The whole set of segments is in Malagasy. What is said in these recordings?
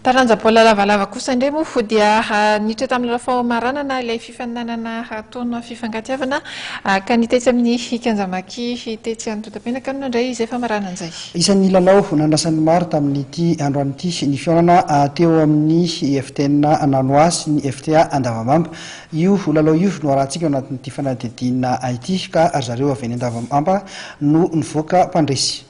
Taranja baolina lavalava kosa indray moa dia niditra tamin'ny lalao famaranana ilay fifaninanana tournoi fifankatiavana ka ny tetsy amin'ny kianja Maki tetsy Antotapenaka no nandray izay famaranana izay. Isan'ny lalao nandrasan'ny maro tamin'ity androany ity ny fihaonana teo amin'ny FTN Nanoa sy ny FTA Andavamamba. Io lalao io no arahantsika ao anatin'ity fanadihadiana ity ka ry zareo avy any Andavamamba no nivoaka mpandresy.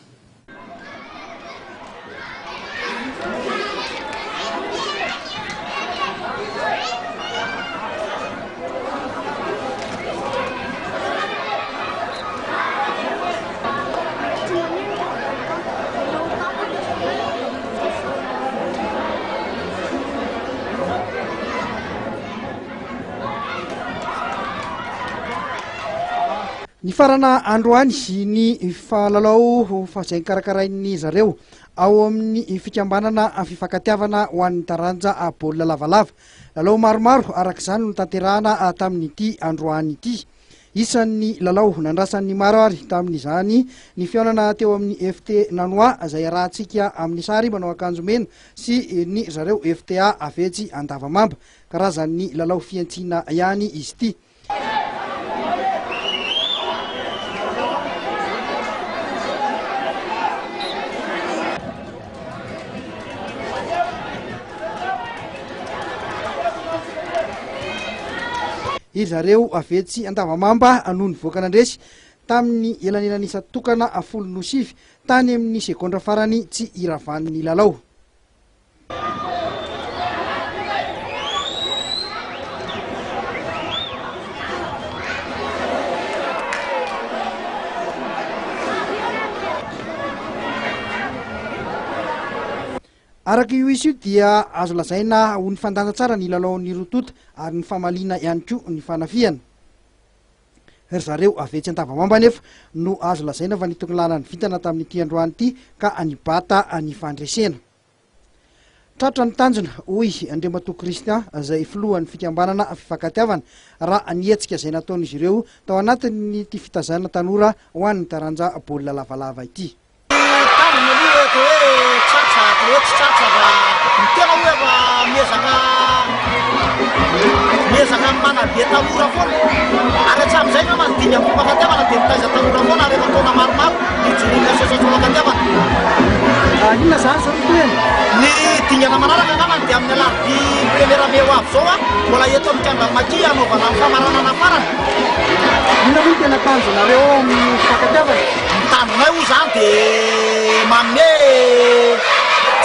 Nifarana androany ny lalao izay nokarakarain'ny zareo ao amin'ny fikambanana fifankatiavana ho an'ny taranja baolina lavalava. Lalao maromaro araka izany no notanterahana tamin'ity androany ity. Isan'ny lalao nandrasan'ny maro ary tamin'izany ny fihaonana teo amin'ny FT Nanoa izay arahantsika amin'ny sary manao akanjo mena sy ny zareo FTA avy etsy Andavamamba. Karazan'ny lalao fihantsiana ihany izy ity. Ry zareo avy etsy Andavamamba no nivoaka nandresy tamin'ny elanelan'isa tokana 10 no 9 tany amin'ny segondra farany tsy hiravan'ny lalao. Araka io isa io dia azo lazaina ho nifandanja tsara ny lalaon'ny roa tonta ary nifamaliana ihany koa ny fanafihana. Ry zareo avy etsy Andavamamba anefa no azo lazaina fa nitongilana ny vintana tamin'ity androany ity ka nibata ny fandresena. Tratra ny tanjona, hoy Andriamatoa Christian izay filohan'ny fikambanana Fifankatiavana raha ny hetsika izay nataon'izy ireo tao anatin'ity fitaizana tanora ho an'ny taranja baolina lavalava ity. Tanjona aloha atao hoe tratra, atao hoe tsy tratra fa ny tena hoe efa miezaka miezaka manabe tanora foana ary hatramin'izay angamba ny dingan'ny fifankatiavana dia mitaiza tanora foana ary efa taona maromaro nijoroan'ny association fifankatiavana. Inona izany izao ny tohiny? Ny dingana manaraka angamba dia amin'ny alarobia premier mai ho avy izao, mbola eto amin'ny kianjan'i Maki hanaovana ny famaranana farany. Inona moa no tena tanjonareo ao amin'ny fifankatiavana? Ny tanjonay hoy izany dia manome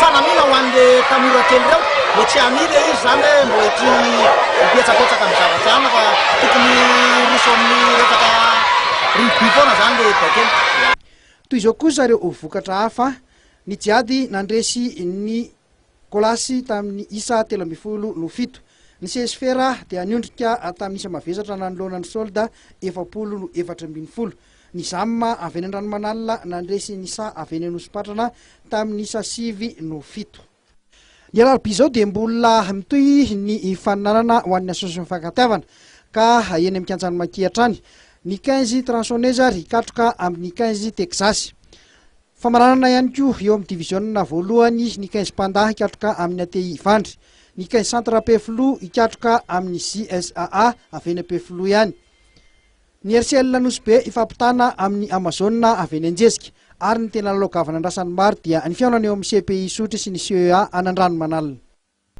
fanamiana ho an'le tanora kely ireo, le tsy hania le izy izany hoe mbola ity hipetsapetsaka amin'ny zavatra ihany fa tokony hiroso amin'ny resaka rugby foana izany le bakely. Toy izao kosa ireo vokatra hafa, ny Jiady nandresy ny Kolasy tamin'ny isa 13 no 7. Ny Sesfera dia niondrika tamin'ny isa mavesatra nanoloana ny Solda 40 no 14. Ny Zam avy eny Andranomanalina nandresy ny Sa avy eny Anosipatrana tamin'ny isa 9 no 7. Ny alarobia izao dia mbola mitohy ny faninanana ho an'ny Association Fifankatiavana ka eny amin'ny kianjan'i Maki hatrany. Ny Quinze Tronçonneuse ary hikatroka amin'ny Quinze Texas. Famaranana ihany koa eo amin'ny diviziona voalohany ny Quinze Panda hikatroka amin'ny ATI Ivandry. Ny Quinze Centre Ampefiloha hikatroka amin'ny JSAA avy eny Ampefiloha ihany. Ny RCL Nosy Be hifampitana amin'ny Amazone avy eny Anjezika. Ary ny tena lalao gavana andrasan'ny maro dia ny fihaonana eo amin'ny CPI Isotry sy ny CEA an'Andranomanalina.